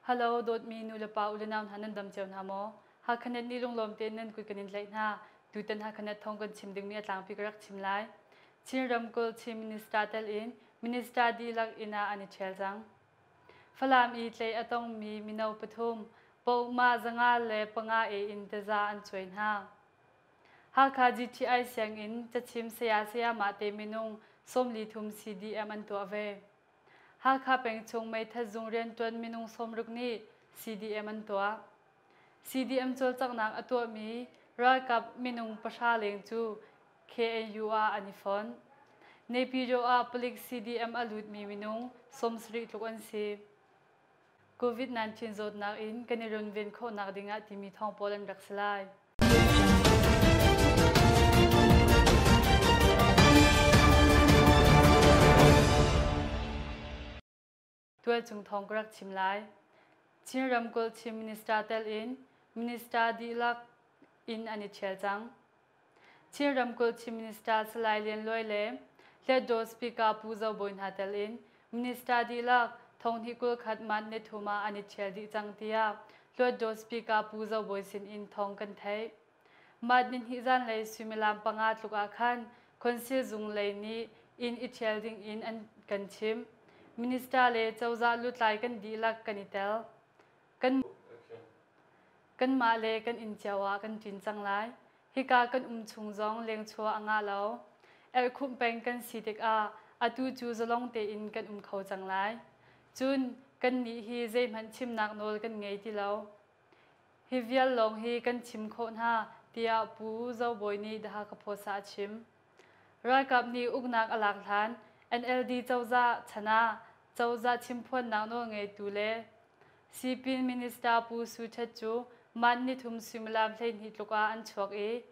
Hello dawtmi nu le pa u le nau hna nan dam cio hna maw? Hakhanet nih lunglawm tein nan kut kan in tlaih hna. Tutan Hakhanet thawng kan chim dingmi a tlangpi ka rak chim lai. Chin ramkulh Chin Minister tel in Minister dihlak inn ah an i ṭhial cang. Falam i tlei a tongmi mino pathum pohmah 505 e in taza an cuai hna. Hakha GTI sianginn cachim saya sayamah te minung 43 CDM an tuah ve. Hakha peng chung meithat zung rianṭuan minung 60 nih CDM an tuah. CDM cawlcanghnak a tuahmi ralkap minung pahra leng cu KNU ah an i fonh. Naypyidaw ah palik CDM a lutmi minung 70 tluk an si. COVID-19 zawtnak in kan i runven khawhnak dingah timi thawng pawl an rak si lai. Tualchung thawng ka rak chim lai. Chin ramkulh Chin Minister tel in Minister dihlak in an i ṭhial cang. Chin ramkulh Chin Minister Salai Lian Luai le Hletdaw Speaker Pu Zo Bawi hna tel in Minister dihlak thonghnih 21 man ni thum ah an i ṭhial dih cang tiah Hluatdaw Speaker Pu Zo Bawi sin in thawng kan theih. Mah nihnih zanlei suimilam panga tluk ah khan Council zung lei nih inn i ṭhial ding in an kan chimh. Minister le cozah lutlai kan dihlak kan i tel. Kan kanmah le kan inn cio ah kan ṭin cang lai. Hika kan um chung zong lengchuah a ngah lo. Erhkhumh peng kan si tikah atu cu zalong tein kan um kho cang lai. Cun kannih hi zeihmanh chimnak nawl kan ngei ti lo. Hi vial lawng hi kan chim khawh hna, tiah Pu Zo Bawi nih The Hakha Post ah a chim. Ralkap nih uknak a lak hlan NLD cozah chan ah cozah chimphuannak nawlngeitu le Sipin Minister Pu Su Htet cu man nithum suimilam 12 tluk ah an chuak i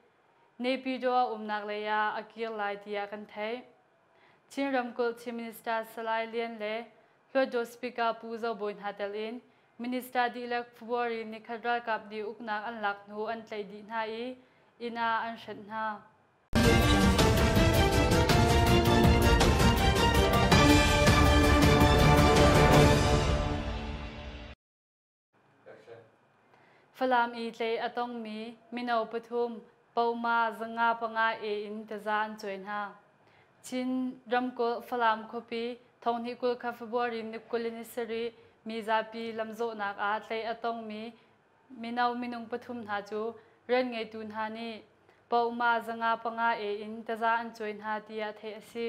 Naypyidaw a umnak lei ah a kir lai tiah kan theih. Chin ramkulh Chief Minister Salai Lian le Hluttaw Speaker Pu Zo Bawi hna tel in Minister dihlak February nikhat ralkap nih uknak an lak hnu an tlaih dih hna i inn ah an hrenh hna. Falam i tlei a tongmi mino pathum Poma 505 A in taza an cuai hna. Chin ramkulh Falam khuapi thonghnih 20 kha February ni 27 mizapi lamzawhnak ah tlei a tongmi mino minung pathum hna cu rian ngeitu hna nih Poma 505 A in taza an cuai hna tiah theih a si.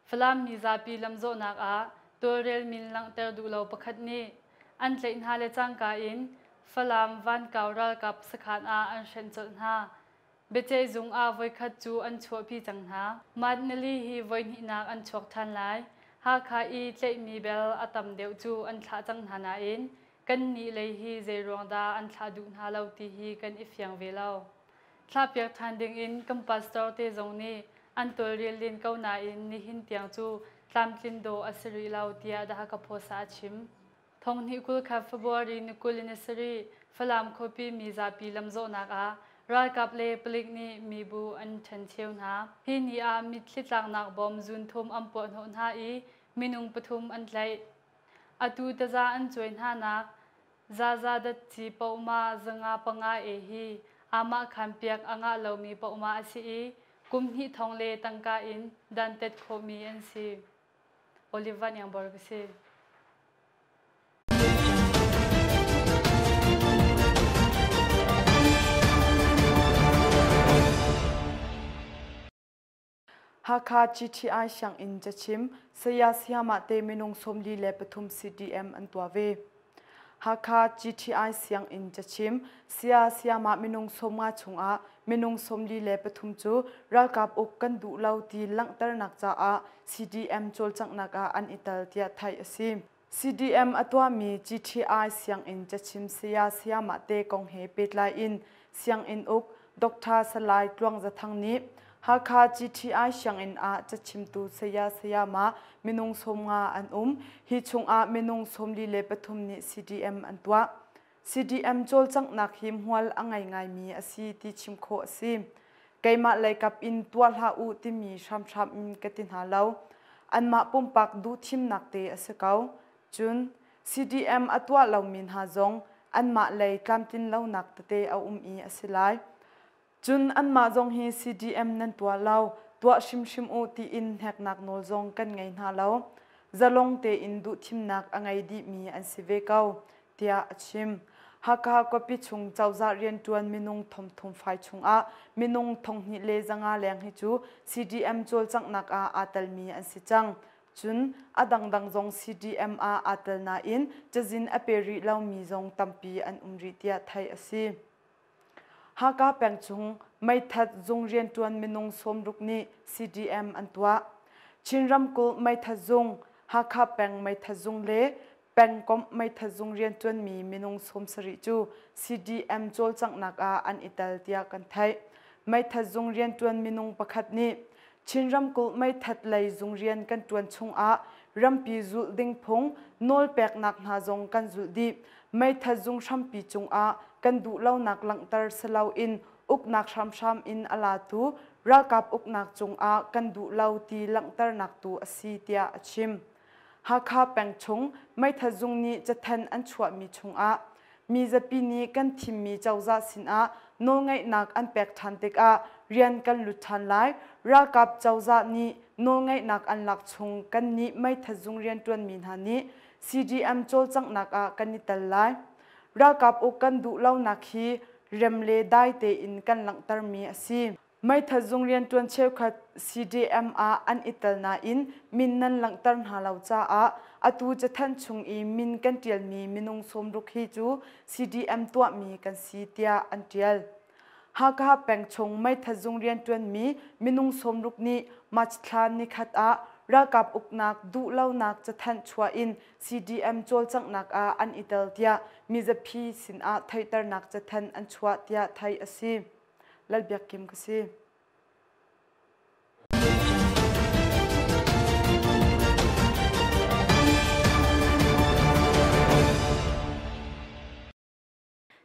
Falam mizapi lamzawhnak ah tawlrel min langhter duh lo pakhat nih an tlaih hna le cangka in Falam Vankau ralkap sakhan ah an hrenh colh hna. Biaceihzung ah voikhat cu an chuahpi cang hna. Mat nili hi voihnihnak an chuak ṭhan lai. Hakha i tlaihmi bel a tam deuh cu an thlah cang hna nain kannih lei hi zeiruang dah an thlah duh hna lo ti hi kan i fiang ve lo. Thlahpiak ṭhan dingin kan pastor te zong nih an tawlrel len ko nain nihin tiang cu tlamtlin dawh a si rih lo tiah The Hakha Post ah a chim. Thonghnih 20 kha February ni 27 Falam khuapi mizapi lamzawhnak ah ralkap le palik nih mibu an ṭhencheu hna. Hi ni ah mitthli tlaknak bom zunthum an puahhnawh hna i minung pathum an tlaih. Atu taza an cuai hnanak Zaza datci pohmah 505 e hi aamahkhan piak a ngah lomi pohmah a si i kum hnih thong le tangka in dantat khawhmi an si. Olive Van Iangbor ka si. Hakha GTI sianginn cachim saya sayamah te minung 43 CDM an tuah ve. Hakha GTI sianginn cachim saya sayamah minung 50 chungah minung 43 cu ralkap uk kan duh lo ti langhternak caah CDM cawlcanghnak ah an i tel tiah theih a si. CDM a tuahmi GTI sianginn cachim saya sayamah te kong he pehtlai in sianginn uk Dr. Salai Tluang Za Thang nih Hakha GTI sianginn ah cachimtu saya sayamah minung 50 an um. Hi chungah minung 43 nih CDM an tuah. CDM cawlcanghnak hi hmual a ngei ngaimi a si ti chim khawh a si. Keimah leikap in tuah hlah u timi hramhram in ka ti hna lo. Anmah pumpak duhthimnak te a si ko. Cun, CDM a tuah lomi hna zong anmah lei tlamtlin lonak tete a um i a si lai. Cun anmah zong hi CDM nan tuah lo, tuah hrimhrim u tiin hneknak nawl zong kan ngei hna lo. Zalong tein duhthimnak a ngei dihmi an si ve ko, tiah a chim. Hakha khuapi chung cozah rianṭuan minung thongthum fai chungah minung 2500 leng hi cu CDM cawlcanghnak ah aa telmi an si cang. Cun a dangdang zong CDM ah aa tel nain cazin a pe rih lomi zong tampi an um rih tiah theih a si. Haka peng chung meithat zung rianṭuan minung 60 nih CDM an tuah. Chin ramkulh meithat zung, Hakha peng meithat zung le pengkomh meithat zung rianṭuanmi minung 70 cu CDM cawlcanghnak ah an i tel tiah kan theih. Meithat zung rianṭuan minung pakhat nih Chin ramkulh meithat lei zung rian kan ṭuan chungah rampi zulh ding phung nawlpeknak hna zong kan zulh dih. Meithat zung hrampi cungah kan duhlonak langhter si loin uknak hramhram in a latu ralkap uknak cungah kan duh lo ti langhternak tu a si tiah a chim. Hakha peng chung meithat zung nih cathanh an chuahmi chungah mizapi nih kan thimmi cozah sinah nawlngeihnak an pek ṭhan tikah rian kan lut ṭhan lai. Ralkap cozah nih nawlngeihnak an lak chung kannih meithat zung rianṭuanmi hna nih CDM cawlcanghnak ah kan i tel lai. Ralkap uk kan duh lonak hi rem le dai tein kan langhtermi a si. Meithat zung rianṭuan cheukhat CDM ah an i tel nain min nan langhter hna lo caah atu cathanh chung i min kan ṭialmi minung 60 hi cu CDM tuahmi kan si tiah an ṭial. Hakha peng chung meithat zung rianṭuanmi minung 60 nih March thla nikhat ah ralkap uknak duhlonak cathanh chuah in CDM cawlcanghnak ah an i tel tiah mizapi sinah theihternak cathanh an chuah tiah theih a si. Lalbiak Kim ka si.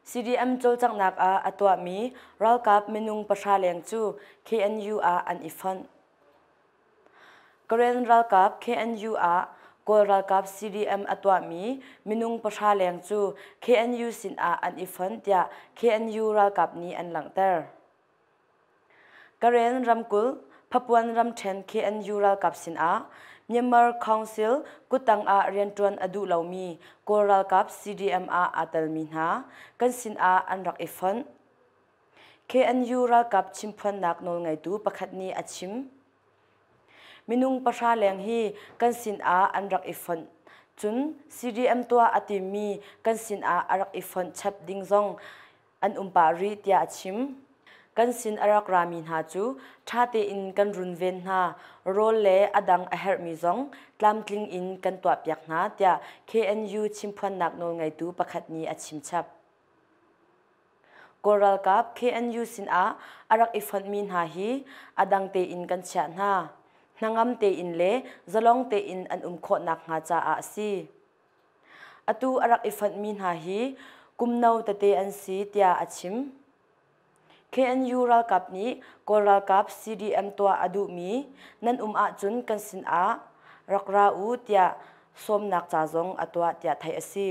CDM cawlcanghnak ah a tuahmi ralkap minung 0 leng cu KNU ah an i fonh. Karen ralkap KNU ah Kawl ralkap CDM a tuahmi minung 0 leng cu KNU sinah an i fonh tiah KNU ralkap nih an langhter. Karen ramkulh Phapuan ramṭhen KNU ralkap sinah Myanmar Council kuttang ah rianṭuan a duh lomi Kawl ralkap CDM ah aa telmi hna kan sinah an rak i fonh. KNU ralkap chimphuannak nawlngeitu pakhat nih a chim. Minung 0 leng hi kan sinah an rak i fonh. Cun CDM tuah a timmi kan sinah a rak i fonh chap ding zong an um pah rih tiah a chim. Kan sin a rak rami hna cu ṭha tein kan runven hna, rawl le a dang a herhmi zong tlamtling in kan tuahpiak hna tiah KNU chimphuannak nawlngeitu pakhat nih a chimchap. Kawl ralkap KNU sinah a rak i fonhmi hna hi a dang tein kan chiah hna. Hnangam tein le zalong tein an um khawh nakhnga caah a si. Atu a rak i fonhmi hna hi kum no tete an si tiah a chim. KNU ralkap nih Kawl ralkap CDM tuah a duhmi nan um ahcun kan sinah rak ra u tiah sawmnak ca zong a tuah tiah theih a si.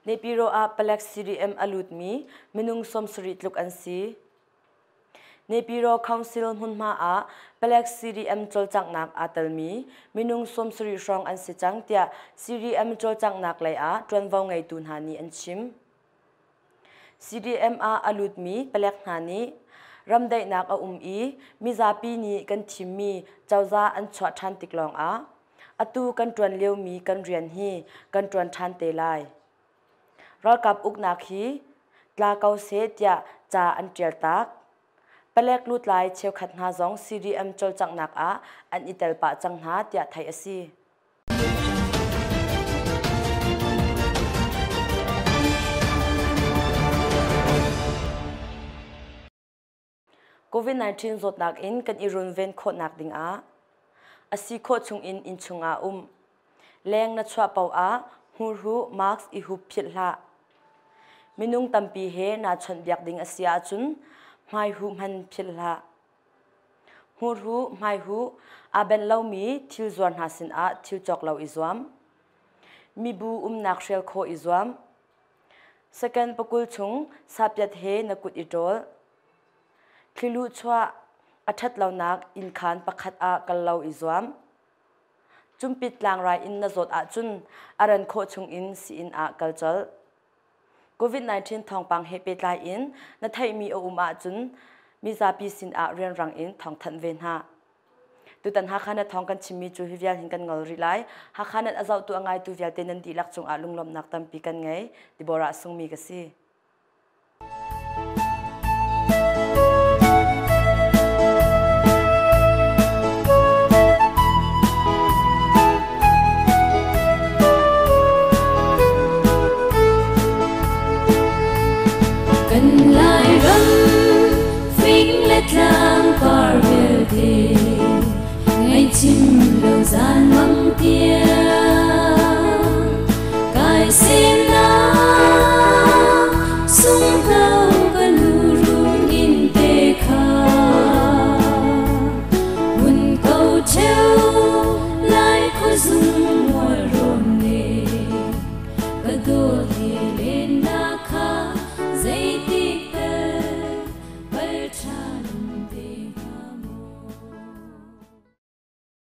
Nepiro ah palek CDM a lutmi minung 70 tluk an si. Nepiro Council hmunhma ah palek CDM cawlcanghnak aa telmi minung 70 hrawng an si cang tiah CDM cawlcanghnak lei ah ṭuanvo ngeitu hna nih an chim. CDM ah a lutmi palek hna nih ramdaihnak a um i mizapi nih kan thimmi cozah an chuah ṭhan tik lawngah Atu kan ṭuan liomi kan rian hi kan ṭuan ṭhan te lai. Ralkap uknak hi tla ko seh tiah ca an ṭial tak. Palek lutlai cheukhat hna zong CDM cawlcanghnak ah an i tel pah cang hna tiah theih a si. COVID-19 zawtnak in kan i runven khawhnak dingah a si khawh chungin innchung ah um. Leng na chuah paoh ah hmurhuh mask i hup philh hlah. Minung tampi he naa chawnhbiak ding a si ahcun Hmaihuh hman philh hlah. Hmurhuh, hmaihuh aa benh lomi thil zuar hna sinah thil cawk lo i zuam. Mibu umnak hrial khawh i zuam. Second pakul chung sapiat he na kut i ṭawl. Thliluh chuah a ṭhat lonak innkhaan pakhat ah kal lo i zuam. Cumpit tlangrai in na zawt ahcun a ran khawh chungin sii-inn ah kal colh. COVID-19 thawngpang he pehtlai in na theihmi a um ahcun mizapi sinah rianrang in thawngthanh ve hna. Tutan Hakha na thawng kan chimmi cu hi vial hin kan ngol rih lai. Hakha nan a zohtu a ngaitu vialte nan dihlak cungah lunglawmhnak tampi kan ngei. Deborah Sungmi ka si. Kan Lairam fing le tlang par vialte ngaihchim lo zan mang tiang kai sin na sung hna.